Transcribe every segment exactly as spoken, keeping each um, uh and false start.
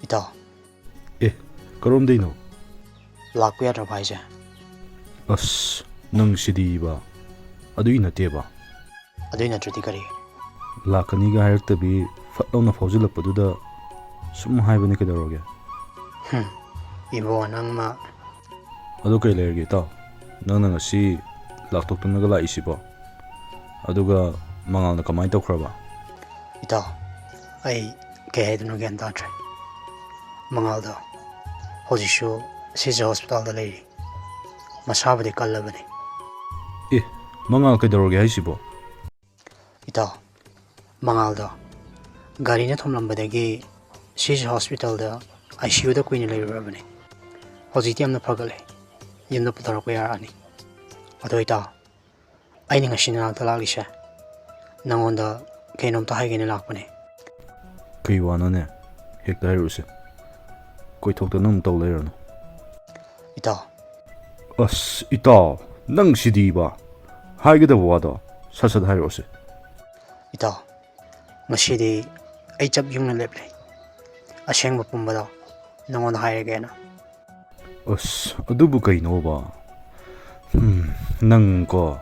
ꯏꯇꯥꯎ꯫ ꯑꯦ, ꯀꯔꯣꯝꯗꯩꯅꯣ? ꯂꯥꯛꯄ ꯌꯥꯗ꯭ꯔꯕ ꯍꯥꯏꯁꯦ? ꯑꯁ, ꯅꯪ ꯁꯤꯗꯤꯕ꯫ ꯑꯗꯨꯏ ꯅꯠꯇꯦꯕ꯫ ꯑꯗꯨꯏ ꯅꯠꯇ꯭ꯔꯗꯤ ꯀꯔꯤ? ꯂꯥꯛꯀꯅꯤꯒ ꯍꯥꯏꯔꯛꯇꯕꯤ, ꯐꯠ ꯂꯥꯎꯅ ꯐꯥꯎꯖꯤꯜꯂꯛꯄꯗꯨꯗ ꯁꯨꯝ ꯍꯥꯏꯕꯅꯤ, ꯀꯩꯗꯧꯔꯒꯦ? ꯍꯨꯝ, ꯏꯕꯣ ꯅꯪꯃ꯫ ꯑꯗꯨ ꯀꯩ ꯂꯩꯔꯒꯦ, ꯏꯇꯥꯎ? ꯅꯪꯅ ꯉꯁꯤ ꯂꯥꯛꯊꯣꯛꯇꯅꯒ ꯂꯥꯛꯏꯁꯤꯕꯣ? ꯑꯗꯨꯒ ꯃꯉꯥꯜꯅ ꯀꯃꯥꯏꯅ ꯇꯧꯈ꯭ꯔꯕ? ꯏꯇꯥꯎ, ꯑꯩ ꯀꯩ ꯍꯥꯏꯗꯣꯏꯅꯣ ꯒ꯭ꯌꯥꯟ ꯇꯥꯗ꯭ꯔꯦ꯫ ꯃꯉꯥꯜꯗꯣ ꯍꯧꯖꯤꯛꯁꯨ ꯁꯤꯖ ꯍꯣꯁꯄꯤꯇꯥꯜꯗ ꯂꯩꯔꯤ꯫ ꯃꯁꯥꯕꯨꯗꯤ ꯀꯜꯂꯕꯅꯤ꯫ ꯑꯦ, ꯃꯉꯥꯜ ꯀꯩꯗꯧꯔꯒꯦ ꯍꯥꯏꯁꯤꯕꯣ? ꯏꯇꯥꯎ, ꯃꯉꯥꯜꯗꯣ ꯒꯥꯔꯤꯅ ꯊꯣꯝꯂꯝꯕꯗꯒꯤ ꯁꯤꯖ ꯍꯣꯁꯄꯤꯇꯥꯜꯗ ꯑꯥꯏ ꯁꯤ ꯌꯨꯗ ꯀꯨꯏꯅ ꯂꯩꯔꯨꯔꯕꯅꯤ꯫ ꯍꯧꯖꯤꯛꯇꯤ ꯌꯥꯝꯅ ꯐꯒꯠꯂꯦ꯫ ꯌꯨꯝꯗ ꯄꯨꯊꯣꯔꯛꯄ ꯌꯥꯔꯛꯑꯅꯤ꯫ ꯑꯗꯣ ꯏꯇꯥꯎ, ꯑꯩꯅ ꯉꯁꯤ ꯅꯅꯥꯛꯇ ꯂꯥꯛꯂꯤꯁꯦ ꯅꯉꯣꯟꯗ ꯀꯩꯅꯣꯝꯇ ꯍꯥꯏꯒꯦꯅ ꯂꯥꯛꯄꯅꯦ꯫ ꯀꯩ ꯋꯥꯅꯣꯅꯦ? ꯍꯦꯛꯇ ꯍꯥꯏꯔꯛꯎꯁꯦ꯫ ꯀꯣꯏꯊꯣꯛꯇꯅ ꯑꯗꯨꯝ ꯇꯧ ꯂꯩꯔꯅꯨ꯫ ꯏꯇꯥꯎ꯫ ꯑꯁ, ꯏꯇꯥꯎ, ꯅꯪ ꯁꯤꯗꯤꯕ꯫ ꯍꯥꯏꯒꯗꯕ ꯋꯥꯗꯣ ꯁꯠ ꯁꯠ ꯍꯥꯏꯔꯛꯑꯣꯁꯦ꯫ ꯏꯇꯥꯎ, ꯉꯁꯤꯗꯤ ꯑꯩ ꯆꯞ ꯌꯨꯡꯅ ꯂꯦꯞꯂꯦ꯫ ꯑꯁꯦꯡꯕ ꯄꯨꯝꯕꯗꯣ ꯅꯉꯣꯟꯗ ꯍꯥꯏꯔꯒꯦꯅ꯫ ꯑꯁ, ꯑꯗꯨꯕꯨ ꯀꯩꯅꯣꯕ? ꯍꯨꯝ, ꯅꯪꯀꯣ꯫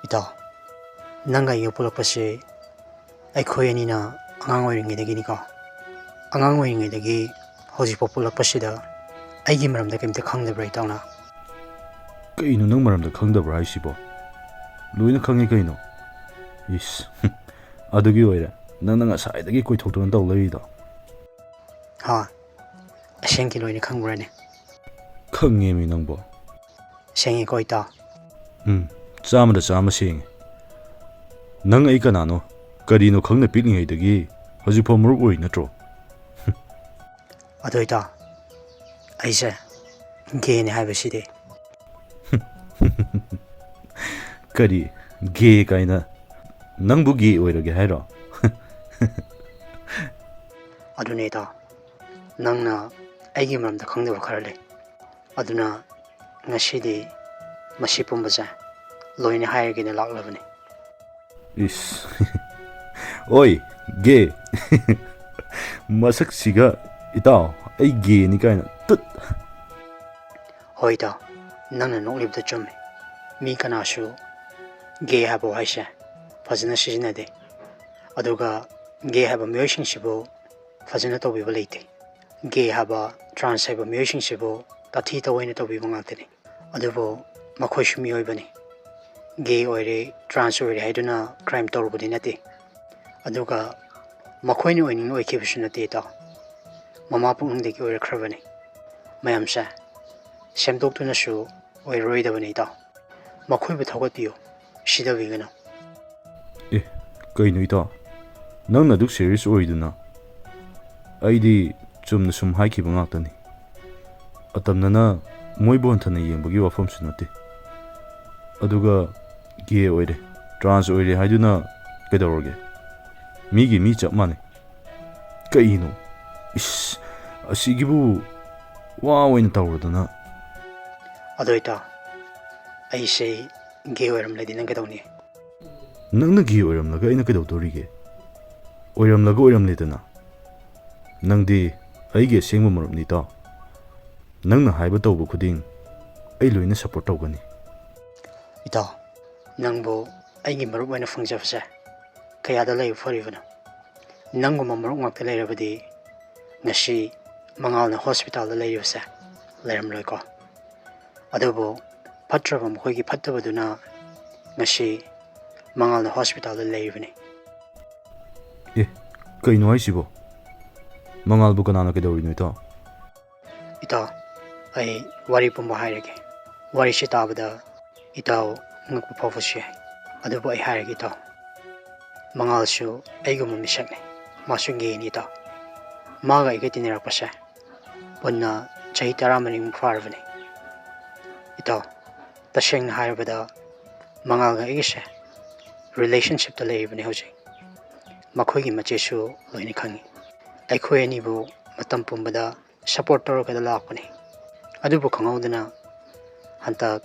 ꯏꯇꯥꯎ, ꯅꯪꯒ ꯑꯩꯒ ꯄꯨꯜꯂꯛꯄꯁꯦ ꯑꯩꯈꯣꯏ ꯑꯅꯤꯅ ꯑꯉꯥꯡ ꯑꯣꯏꯔꯤꯉꯩꯗꯒꯤꯅꯤꯀꯣ꯫ ꯑꯉꯥꯡ ꯑꯣꯏꯔꯤꯉꯩꯗꯒꯤ ꯍꯧꯖꯤꯛꯐꯥꯎ ꯄꯨꯜꯂꯛꯄꯁꯤꯗ ꯑꯩꯒꯤ ꯃꯔꯝꯗ ꯀꯩꯝꯇ ꯈꯪꯗꯕ꯭ꯔꯥ ꯏꯇꯥꯎꯅ? ꯀꯩꯅꯣ ꯅꯪ ꯃꯔꯝꯗ ꯈꯪꯗꯕ꯭ꯔꯥ ꯍꯥꯏꯁꯤꯕꯣ? ꯂꯣꯏꯅ ꯈꯪꯉꯤ ꯀꯩꯅꯣ꯫ ꯏꯁ, ꯑꯗꯨꯒꯤ ꯑꯣꯏꯔꯦ ꯅꯪꯅ ꯉꯁꯥꯏꯗꯒꯤ ꯀꯣꯏꯊꯣꯛꯇꯅ ꯇꯧ ꯂꯩꯔꯤꯗꯣ꯫ ꯍꯥ? ꯑꯁꯦꯡꯀꯤ ꯂꯣꯏꯅ ꯈꯪꯕ꯭ꯔꯥꯅꯦ? ꯈꯪꯉꯦꯃꯤ ꯅꯪꯕꯣ꯫ ꯁꯦꯡꯉꯤꯀꯣ ꯏꯇꯥꯎ? ꯎꯝ, ꯆꯥꯝꯃꯗ ꯆꯥꯝꯃ ꯁꯦꯡꯉꯦ꯫ ꯅꯪ ꯑꯩ ꯀꯅꯥꯅꯣ, ꯀꯔꯤꯅꯣ ꯈꯪꯅ ꯄꯤꯛꯂꯤꯉꯩꯗꯒꯤ ꯍꯧꯖꯤꯛꯐꯥꯎ ꯃꯔꯨꯞ ꯑꯣꯏꯔꯤ ꯅꯠꯇ꯭ꯔꯣ? ꯑꯗꯨ ꯏꯇꯥꯎ, ꯑꯩꯁꯦ ꯒꯦꯅꯦ ꯍꯥꯏꯕꯁꯤꯗꯤ꯫ ꯀꯔꯤ? ꯒꯦ ꯀꯥꯏꯅ? ꯅꯪꯕꯨ ꯒꯦ ꯑꯣꯏꯔꯒꯦ ꯍꯥꯏꯔꯣ? ꯑꯗꯨꯅꯦ ꯏꯇꯥꯎ, ꯅꯪꯅ ꯑꯩꯒꯤ ꯃꯔꯝꯗ ꯈꯪꯗꯕ ꯈꯔ ꯂꯩ꯫ ꯑꯗꯨꯅ ꯉꯁꯤꯗꯤ ꯃꯁꯤ ꯄꯨꯝꯕꯁꯦ ꯂꯣꯏꯅ ꯍꯥꯏꯔꯒꯦꯅ ꯂꯥꯛꯂꯕꯅꯤ꯫ ꯏꯁ꯫ ꯑꯣꯏ, ꯒꯦ꯫ ꯃꯁꯛꯁꯤꯒ ꯏꯇꯥꯎ, ꯑꯩ ꯒꯦꯅꯤ ꯀꯥꯏꯅ꯫ ꯇꯨꯠ! ꯍꯣꯏ ꯏꯇꯥꯎ, ꯅꯪꯅ ꯅꯣꯛꯂꯤꯕꯗꯨ ꯆꯨꯝꯃꯤ꯫ ꯃꯤ ꯀꯅꯥꯁꯨ ꯒꯦ ꯍꯥꯏꯕ ꯋꯥꯍꯩꯁꯦ ꯐꯖꯅ ꯁꯤꯖꯤꯟꯅꯗꯦ꯫ ꯑꯗꯨꯒ ꯒꯦ ꯍꯥꯏꯕ ꯃꯤꯑꯣꯏꯁꯤꯡꯁꯤꯕꯨ ꯐꯖꯅ ꯇꯧꯕꯤꯕ ꯂꯩꯇꯦ꯫ ꯒꯦ ꯍꯥꯏꯕ, ꯇ꯭ꯔꯥꯟꯁ ꯍꯥꯏꯕ ꯃꯤꯑꯣꯏꯁꯤꯡꯁꯤꯕꯨ ꯇꯥꯊꯤ ꯇꯥꯑꯣꯏꯅ ꯇꯧꯕꯤꯕ ꯉꯥꯛꯇꯅꯤ꯫ ꯑꯗꯨꯕꯨ ꯃꯈꯣꯏꯁꯨ ꯃꯤꯑꯣꯏꯕꯅꯤ꯫ ꯒꯦ ꯑꯣꯏꯔꯦ, ꯇ꯭ꯔꯥꯟꯁ ꯑꯣꯏꯔꯦ ꯍꯥꯏꯗꯨꯅ ꯀ꯭ꯔꯥꯏꯝ ꯇꯧꯔꯨꯕꯗꯤ ꯅꯠꯇꯦ꯫ ꯑꯗꯨꯒ ꯃꯈꯣꯏꯅ ꯑꯣꯏꯅꯤꯡ ꯑꯣꯏꯈꯤꯕꯁꯨ ꯅꯠꯇꯦ ꯏꯇꯥꯎ꯫ ꯃꯃꯥ ꯄꯨꯛꯅꯨꯡꯗꯒꯤ ꯑꯣꯏꯔꯛꯈ꯭ꯔꯕꯅꯤ꯫ ꯃꯌꯥꯝꯁꯦ ꯁꯦꯝꯗꯣꯛꯇꯨꯅꯁꯨ ꯑꯣꯏꯔꯔꯣꯏꯗꯕꯅꯤ ꯏꯇꯥꯎ꯫ ꯃꯈꯣꯏꯕꯨ ꯊꯧꯒꯠꯄꯤꯌꯨ, ꯁꯤꯗꯕꯤꯒꯅꯨ꯫ ꯑꯦ, ꯀꯩꯅꯣ ꯏꯇꯥꯎ? ꯅꯪꯅ ꯑꯗꯨꯛ ꯁꯦꯔꯤꯌꯁ ꯑꯣꯏꯗꯨꯅ? ꯑꯩꯗꯤ ꯆꯨꯝꯅ ꯁꯨꯝ ꯍꯥꯏꯈꯤꯕ ꯉꯥꯛꯇꯅꯤ꯫ ꯑꯇꯝꯅꯅ ꯃꯣꯏꯕꯨ ꯍꯟꯊꯅ ꯌꯦꯡꯕꯒꯤ ꯋꯥꯐꯝꯁꯨ ꯅꯠꯇꯦ꯫ ꯑꯗꯨꯒ ꯒꯦ ꯑꯣꯏꯔꯦ, ꯇ꯭ꯔꯥꯟꯁ ꯑꯣꯏꯔꯦ ꯍꯥꯏꯗꯨꯅ ꯀꯩꯗꯧꯔꯒꯦ? ꯃꯤꯒꯤ ꯃꯤ ꯆꯞ ꯃꯥꯟꯅꯩ꯫ ꯀꯩꯅꯣ? ꯏꯁ, ꯑꯁꯤꯒꯤꯕꯨ ꯋꯥ ꯑꯣꯏꯅ ꯇꯧꯔꯗꯅ꯫ ꯑꯗꯣ ꯏꯇꯥꯎ, ꯑꯩꯁꯦ ꯒꯦ ꯑꯣꯏꯔꯝꯂꯗꯤ ꯅꯪ ꯀꯩꯗꯧꯅꯤ? ꯅꯪꯅ ꯒꯦ ꯑꯣꯏꯔꯝꯂꯒ ꯑꯩꯅ ꯀꯩꯗꯧꯗꯣꯔꯤꯒꯦ? ꯑꯣꯏꯔꯝꯂꯒ ꯑꯣꯏꯔꯝꯂꯦꯗꯅ꯫ ꯅꯪꯗꯤ ꯑꯩꯒꯤ ꯑꯁꯦꯡꯕ ꯃꯔꯨꯞꯅꯤ ꯏꯇꯥꯎ꯫ ꯅꯪꯅ ꯍꯥꯏꯕ ꯇꯧꯕ ꯈꯨꯗꯤꯡ ꯑꯩ ꯂꯣꯏꯅ ꯁꯞꯄꯣꯔꯠ ꯇꯧꯒꯅꯤ꯫ ꯏꯇꯥꯎ, ꯅꯪꯕꯨ ꯑꯩꯒꯤ ꯃꯔꯨꯞ ꯑꯣꯏꯅ ꯐꯪꯖꯕꯁꯦ ꯀꯌꯥꯗ ꯂꯩꯕ ꯐꯔꯤꯕꯅꯣ? ꯅꯪꯒꯨꯝꯕ ꯃꯔꯨꯞ ꯉꯥꯛꯇ ꯂꯩꯔꯕꯗꯤ ꯉꯁꯤ ꯃꯉꯥꯜꯅ ꯍꯣꯁꯄꯤꯇꯥꯜꯗ ꯂꯩꯔꯤꯕꯁꯦ ꯂꯩꯔꯝꯂꯣꯏꯀꯣ꯫ ꯑꯗꯨꯕꯨ ꯐꯠꯇ꯭ꯔꯕ ꯃꯈꯣꯏꯒꯤ ꯐꯠꯇꯕꯗꯨꯅ ꯉꯁꯤ ꯃꯉꯥꯜꯅ ꯍꯣꯁꯄꯤꯇꯥꯜꯗ ꯂꯩꯔꯤꯕꯅꯤ꯫ ꯑꯦ, ꯀꯩꯅꯣ ꯍꯥꯏꯁꯤꯕꯣ? ꯃꯉꯥꯜꯕꯨ ꯀꯅꯥꯅ ꯀꯩꯗꯧꯔꯤꯅꯣ ꯏꯇꯥꯎ? ꯏꯇꯥꯎ, ꯑꯩ ꯋꯥꯔꯤ ꯄꯨꯝꯕ ꯍꯥꯏꯔꯒꯦ꯫ ꯋꯥꯔꯤꯁꯤ ꯇꯥꯕꯗ ꯏꯇꯥꯎ ꯉꯛꯄ ꯐꯥꯎꯕꯁꯨ ꯌꯥꯏ꯫ ꯑꯗꯨꯕꯨ ꯑꯩ ꯍꯥꯏꯔꯒꯦ ꯏꯇꯥꯎ, ꯃꯉꯥꯜꯁꯨ ꯑꯩꯒꯨꯝꯕ ꯃꯤꯁꯛꯅꯤ꯫ ꯃꯥꯁꯨ ꯒꯦꯅꯤ ꯏꯇꯥꯎ꯫ ꯃꯥꯒ ꯑꯩꯒ ꯇꯤꯟꯅꯔꯛꯄꯁꯦ ꯄꯨꯟꯅ ꯆꯍꯤ ꯇꯔꯥꯃꯔꯤꯃꯨꯛ ꯐꯥꯔꯕꯅꯤ꯫ ꯏꯇꯥꯎ, ꯇꯁꯦꯡꯅ ꯍꯥꯏꯔꯕꯗ ꯃꯉꯥꯜꯒ ꯑꯩꯒꯁꯦ ꯔꯤꯂꯦꯁꯟꯁꯤꯞꯇ ꯂꯩꯔꯤꯕꯅꯤ ꯍꯧꯖꯤꯛ꯫ ꯃꯈꯣꯏꯒꯤ ꯃꯆꯦꯁꯨ ꯂꯣꯏꯅ ꯈꯪꯉꯤ꯫ ꯑꯩꯈꯣꯏ ꯑꯅꯤꯕꯨ ꯃꯇꯝ ꯄꯨꯝꯕꯗ ꯁꯞꯄꯣꯔꯠ ꯇꯧꯔꯒꯗ ꯂꯥꯛꯄꯅꯤ꯫ ꯑꯗꯨꯕꯨ ꯈꯪꯍꯧꯗꯅ ꯍꯟꯗꯛ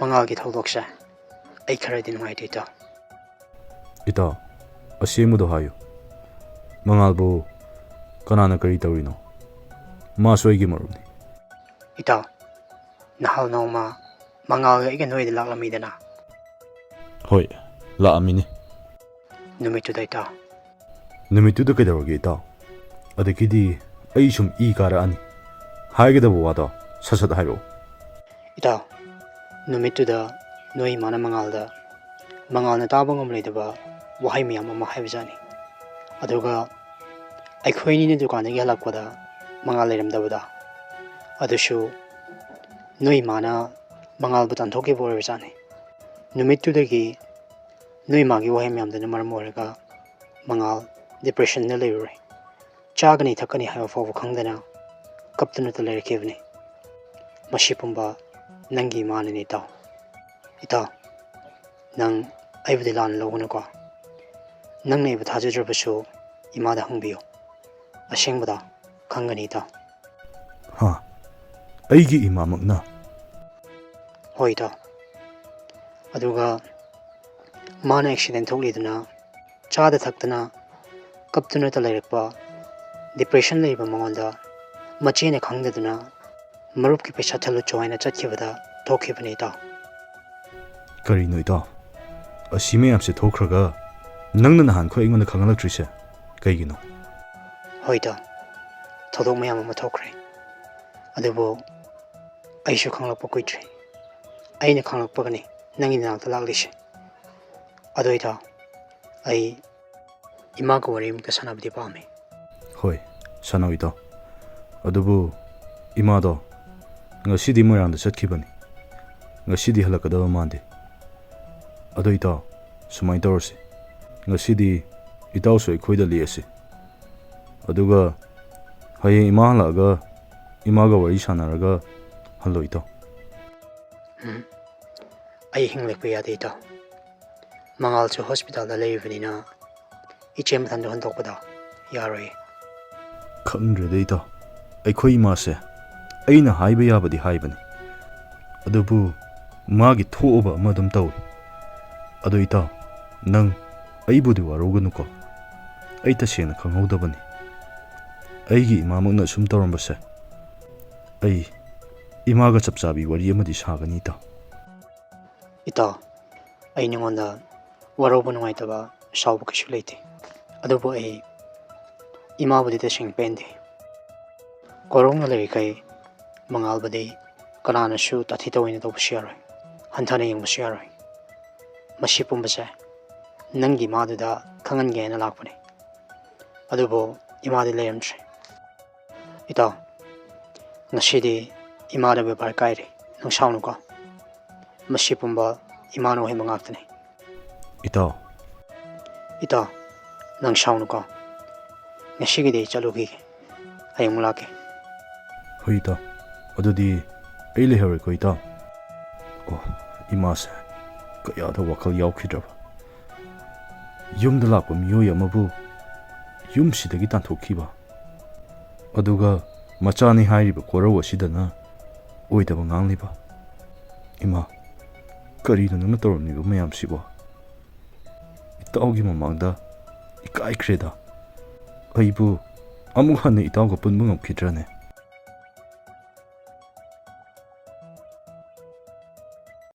ꯃꯉꯥꯜꯒꯤ ꯊꯧꯗꯣꯛꯁꯦ ꯑꯩ ꯈꯔꯗꯤ ꯅꯨꯡꯉꯥꯏꯇꯦ ꯏꯇꯥꯎ꯫ ꯏꯇꯥꯎ, ꯑꯁꯦꯡꯕꯗꯣ ꯍꯥꯏꯌꯨ꯫ ꯃꯉꯥꯜꯕꯨ ꯀꯅꯥꯅ ꯀꯔꯤ ꯇꯧꯔꯤꯅꯣ? ꯃꯥꯁꯨ ꯑꯩꯒꯤ ꯃꯔꯨꯞꯅꯤ꯫ ꯏꯇꯥꯎ, ꯅꯍꯥꯟ ꯅꯣꯡꯃ ꯃꯉꯥꯜꯒ ꯑꯩꯒ ꯅꯣꯏꯗ ꯂꯥꯛꯂꯝꯃꯤꯗꯅ? ꯍꯣꯏ, ꯂꯥꯛꯑꯝꯃꯤꯅꯤ꯫ ꯅꯨꯃꯤꯠꯇꯨꯗ ꯏꯇꯥꯎ꯫ ꯅꯨꯃꯤꯠꯇꯨꯗ ꯀꯩꯗꯧꯔꯒꯦ ꯏꯇꯥꯎ? ꯑꯗꯒꯤꯗꯤ ꯑꯩ ꯁꯨꯝ ꯏ ꯀꯥꯔꯛꯑꯅꯤ꯫ ꯍꯥꯏꯒꯗꯕ ꯋꯥꯗꯣ ꯁꯠ ꯁꯠ ꯍꯥꯏꯔꯛꯑꯣ꯫ ꯏꯇꯥꯎ, ꯅꯨꯃꯤꯠꯇꯨꯗ ꯅꯣꯏ ꯏꯃꯥꯅ ꯃꯉꯥꯜꯗ, ꯃꯉꯥꯜꯅ ꯇꯥꯕ ꯉꯝꯂꯣꯏꯗꯕ ꯋꯥꯍꯩ ꯃꯌꯥꯝ ꯑꯃ ꯍꯥꯏꯕꯖꯥꯠꯅꯤ꯫ ꯑꯗꯨꯒ ꯑꯩꯈꯣꯏ ꯑꯅꯤꯅ ꯗꯨꯀꯥꯟꯗꯒꯤ ꯍꯜꯂꯛꯄꯗ ꯃꯉꯥꯜ ꯂꯩꯔꯝꯗꯕꯗ, ꯑꯗꯨꯁꯨ ꯅꯣꯏ ꯏꯃꯥꯅ ꯃꯉꯥꯜꯕꯨ ꯇꯥꯟꯊꯣꯛꯈꯤꯕ ꯑꯣꯏꯕꯖꯥꯠꯅꯤ꯫ ꯅꯨꯃꯤꯠꯇꯨꯗꯒꯤ ꯅꯣꯏ ꯏꯃꯥꯒꯤ ꯋꯥꯍꯩ ꯃꯌꯥꯝꯗꯨꯅ ꯃꯔꯝ ꯑꯣꯏꯔꯒ ꯃꯉꯥꯜ depressionꯗ ꯂꯩꯔꯨꯔꯦ꯫ ꯆꯥꯒꯅꯤ ꯊꯛꯀꯅꯤ ꯍꯥꯏꯕ ꯐꯥꯎꯕ ꯈꯪꯗꯅ ꯀꯞꯇꯨꯅꯇ ꯂꯩꯔꯛꯈꯤꯕꯅꯤ꯫ ꯃꯁꯤ ꯄꯨꯝꯕ ꯅꯪꯒꯤ ꯏꯃꯥꯅꯅꯤ ꯏꯇꯥꯎ꯫ ꯏꯇꯥꯎ, ꯅꯪ ꯑꯩꯕꯨꯗꯤ ꯂꯥꯟꯅ ꯂꯧꯒꯅꯨꯀꯣ꯫ ꯅꯪꯅ ꯑꯩꯕꯨ ꯊꯥꯖꯗ꯭ꯔꯕꯁꯨ ꯏꯃꯥꯗ ꯍꯪꯕꯤꯌꯨ꯫ ꯑꯁꯦꯡꯕꯗ ꯈꯪꯒꯅꯤ ꯏꯇꯥꯎ꯫ ꯍꯥ? ꯑꯩꯒꯤ ꯏꯃꯥꯃꯛꯅ? ꯍꯣꯏ ꯏꯇꯥꯎ꯫ ꯑꯗꯨꯒ ꯃꯥꯅ accident ꯊꯣꯛꯂꯤꯗꯨꯅ ꯆꯥꯗ ꯊꯛꯇꯅ ꯀꯞꯇꯨꯅꯇ ꯂꯩꯔꯛꯄ, depression ꯂꯩꯕ ꯃꯉꯣꯟꯗ ꯃꯆꯦꯅ ꯈꯪꯗꯗꯨꯅ ꯃꯔꯨꯞꯀꯤ ꯄꯩꯁꯥ ꯊꯜꯂꯨꯆꯣ ꯍꯥꯏꯅ ꯆꯠꯈꯤꯕꯗ ꯊꯣꯛꯈꯤꯕꯅꯤ ꯏꯇꯥꯎ꯫ ꯀꯔꯤꯅꯣ ꯏꯇꯥꯎ? ꯑꯁꯤ ꯃꯌꯥꯝꯁꯦ ꯊꯣꯛꯈ꯭ꯔꯒ ꯅꯪꯅ ꯅꯍꯥꯟꯈꯣꯏ ꯑꯩꯉꯣꯟꯗ ꯈꯪꯍꯜꯂꯛꯇ꯭ꯔꯤꯁꯦ ꯀꯩꯒꯤꯅꯣ? ꯍꯣꯏ ꯏꯇꯥꯎ, ꯊꯧꯗꯣꯛ ꯃꯌꯥꯝ ꯑꯃ ꯊꯣꯛꯈ꯭ꯔꯦ꯫ ꯑꯗꯨꯕꯨ ꯑꯩꯁꯨ ꯈꯪꯂꯛꯄ ꯀꯨꯏꯗ꯭ꯔꯤ꯫ ꯑꯩꯅ ꯈꯪꯂꯛꯄꯒꯅꯤ ꯅꯪꯒꯤ ꯅꯅꯥꯛꯇ ꯂꯥꯛꯂꯤꯁꯦ꯫ ꯑꯗꯣ ꯏꯇꯥꯎ, ꯑꯩ ꯏꯃꯥꯒ ꯋꯥꯔꯤ ꯑꯃꯨꯛꯇ ꯁꯥꯟꯅꯕꯗꯤ ꯄꯥꯝꯃꯤ꯫ ꯍꯣꯏ, ꯁꯥꯟꯅꯧ ꯏꯇꯥꯎ꯫ ꯑꯗꯨꯕꯨ ꯏꯃꯥꯗꯣ ꯉꯁꯤꯗꯤ ꯃꯣꯏꯔꯥꯡꯗ ꯆꯠꯈꯤꯕꯅꯤ꯫ ꯉꯁꯤꯗꯤ ꯍꯜꯂꯛꯀꯗꯕ ꯃꯥꯟꯗꯦ꯫ ꯑꯗꯣ ꯏꯇꯥꯎ, ꯁꯨꯃꯥꯏꯅ ꯇꯧꯔꯁꯤ꯫ ꯉꯁꯤꯗꯤ ꯏꯇꯥꯎꯁꯨ ꯑꯩꯈꯣꯏꯗ ꯂꯦꯛꯑꯁꯤ꯫ ꯑꯗꯨꯒ ꯍꯌꯦꯡ ꯏꯃꯥ ꯍꯜꯂꯛꯑꯒ ꯏꯃꯥꯒ ꯋꯥꯔꯤ ꯁꯥꯟꯅꯔꯒ ꯍꯜꯂꯣ ꯏꯇꯥꯎ꯫ ꯎꯝ, ꯑꯩ ꯍꯤꯡꯂꯛꯄ ꯌꯥꯗꯦ ꯏꯇꯥꯎ꯫ ꯃꯉꯥꯜꯁꯨ hospitalꯗ ꯂꯩꯔꯤꯕꯅꯤꯅ ꯏꯆꯦ ꯃꯊꯟꯗ ꯍꯨꯟꯗꯣꯛꯄꯗꯣ ꯌꯥꯔꯣꯏꯌꯦ꯫ ꯈꯪꯗ꯭ꯔꯦꯗ ꯏꯇꯥꯎ, ꯑꯩꯈꯣꯏ ꯏꯃꯥꯁꯦ ꯑꯩꯅ ꯍꯥꯏꯕ ꯌꯥꯕꯗꯤ ꯍꯥꯏꯕꯅꯤ, ꯑꯗꯨꯕꯨ ꯃꯥꯒꯤ ꯊꯣꯛꯑꯕ ꯑꯃ ꯑꯗꯨꯝ ꯇꯧꯏ꯫ ꯑꯗꯣ ꯏꯇꯥꯎ, ꯅꯪ ꯑꯩꯕꯨꯗꯤ ꯋꯥꯔꯧꯒꯅꯨꯀꯣ, ꯑꯩ ꯇꯁꯦꯡꯅ ꯈꯪꯍꯧꯗꯕꯅꯤ꯫ ꯑꯩꯒꯤ ꯏꯃꯥꯃꯛꯅ ꯑꯁꯨꯝ ꯇꯧꯔꯝꯕꯁꯦ, ꯑꯩ ꯏꯃꯥꯒ ꯆꯞ ꯆꯥꯕꯤ ꯋꯥꯔꯤ ꯑꯃꯗꯤ ꯁꯥꯒꯅꯤ, ꯏꯇꯥꯎ꯫ ꯏꯇꯥꯎ, ꯑꯩ ꯅꯉꯣꯟꯗ ꯋꯥꯔꯧꯕ ꯅꯨꯡꯉꯥꯏꯇꯕ ꯁꯥꯎꯕ ꯀꯩꯁꯨ ꯂꯩꯇꯦ꯫ ꯑꯗꯨꯕꯨ ꯑꯩ ꯏꯃꯥꯕꯨꯗꯤ ꯇꯁꯦꯡꯅ ꯄꯦꯟꯗꯦ꯫ ꯀꯣꯔꯧꯅ ꯂꯩꯔꯤꯈꯩ ꯃꯉꯥꯜꯕꯨꯗꯤ ꯀꯅꯥꯅꯁꯨ ꯇꯥꯊꯤ ꯇꯧꯑꯣꯏꯅ ꯇꯧꯕꯁꯨ ꯌꯥꯔꯣꯏ, ꯍꯟꯊꯅ ꯌꯦꯡꯕꯁꯨ ꯌꯥꯔꯣꯏ꯫ ꯃꯁꯤ ꯄꯨꯝꯕꯁꯦ ꯅꯪꯒꯤ ꯏꯃꯥꯗꯨꯗ ꯈꯪꯍꯟꯒꯦ ꯍꯥꯏꯅ ꯂꯥꯛꯄꯅꯤ꯫ ꯑꯗꯨꯕꯨ ꯏꯃꯥꯗꯤ ꯂꯩꯔꯝꯗ꯭ꯔꯦ꯫ ꯏꯇꯥꯎ, ꯉꯁꯤꯗꯤ ꯏꯃꯥꯗ ꯕꯦꯕꯥꯔ ꯀꯥꯏꯔꯦ꯫ ꯅꯪ ꯁꯥꯎꯅꯨꯀꯣ꯫ ꯃꯁꯤ ꯄꯨꯝꯕ ꯏꯃꯥꯅ ꯑꯣꯏꯍꯟꯕ ꯉꯥꯛꯇꯅꯤ꯫ ꯏꯇꯥꯎ꯫ ꯏꯇꯥꯎ, ꯅꯪ ꯁꯥꯎꯅꯨꯀꯣ꯫ ꯉꯁꯤꯒꯤꯗꯤ ꯑꯩ ꯆꯠꯂꯨꯈꯤꯒꯦ꯫ ꯍꯌꯦꯡ ꯑꯃꯨꯛ ꯂꯥꯛꯀꯦ꯫ ꯍꯣꯏ ꯏꯇꯥꯎ꯫ ꯑꯗꯨꯗꯤ ꯑꯩ ꯂꯩꯍꯧꯔꯦꯀꯣ ꯏꯇꯥꯎ꯫ ꯑꯣ, ꯏꯃꯥꯁꯦ ꯀꯌꯥꯗ ꯋꯥꯈꯜ ꯌꯥꯎꯈꯤꯗ꯭ꯔꯕ? ꯌꯨꯝꯗ ꯂꯥꯛꯄ ꯃꯤꯑꯣꯏ ꯑꯃꯕꯨ ꯌꯨꯝꯁꯤꯗꯒꯤ ꯇꯥꯟꯊꯣꯛꯈꯤꯕ, ꯑꯗꯨꯒ ꯃꯆꯥꯅꯤ ꯍꯥꯏꯔꯤꯕ ꯀꯣꯔꯧ ꯑꯁꯤꯗꯅ ꯑꯣꯏꯗꯕ ꯉꯥꯡꯂꯤꯕ꯫ ꯏꯃꯥ, ꯀꯔꯤꯅꯣ ꯅꯪꯅ ꯇꯧꯔꯝꯂꯤꯕ ꯃꯌꯥꯝꯁꯤꯕꯣ? ꯏꯇꯥꯎꯒꯤ ꯃꯃꯥꯡꯗ ꯏꯀꯥꯏꯈ꯭ꯔꯦꯗ꯫ ꯑꯩꯕꯨ ꯑꯃꯨꯛ ꯍꯟꯅ ꯏꯇꯥꯎꯒ ꯄꯨꯟꯕ ꯉꯝꯈꯤꯗ꯭ꯔꯅꯦ?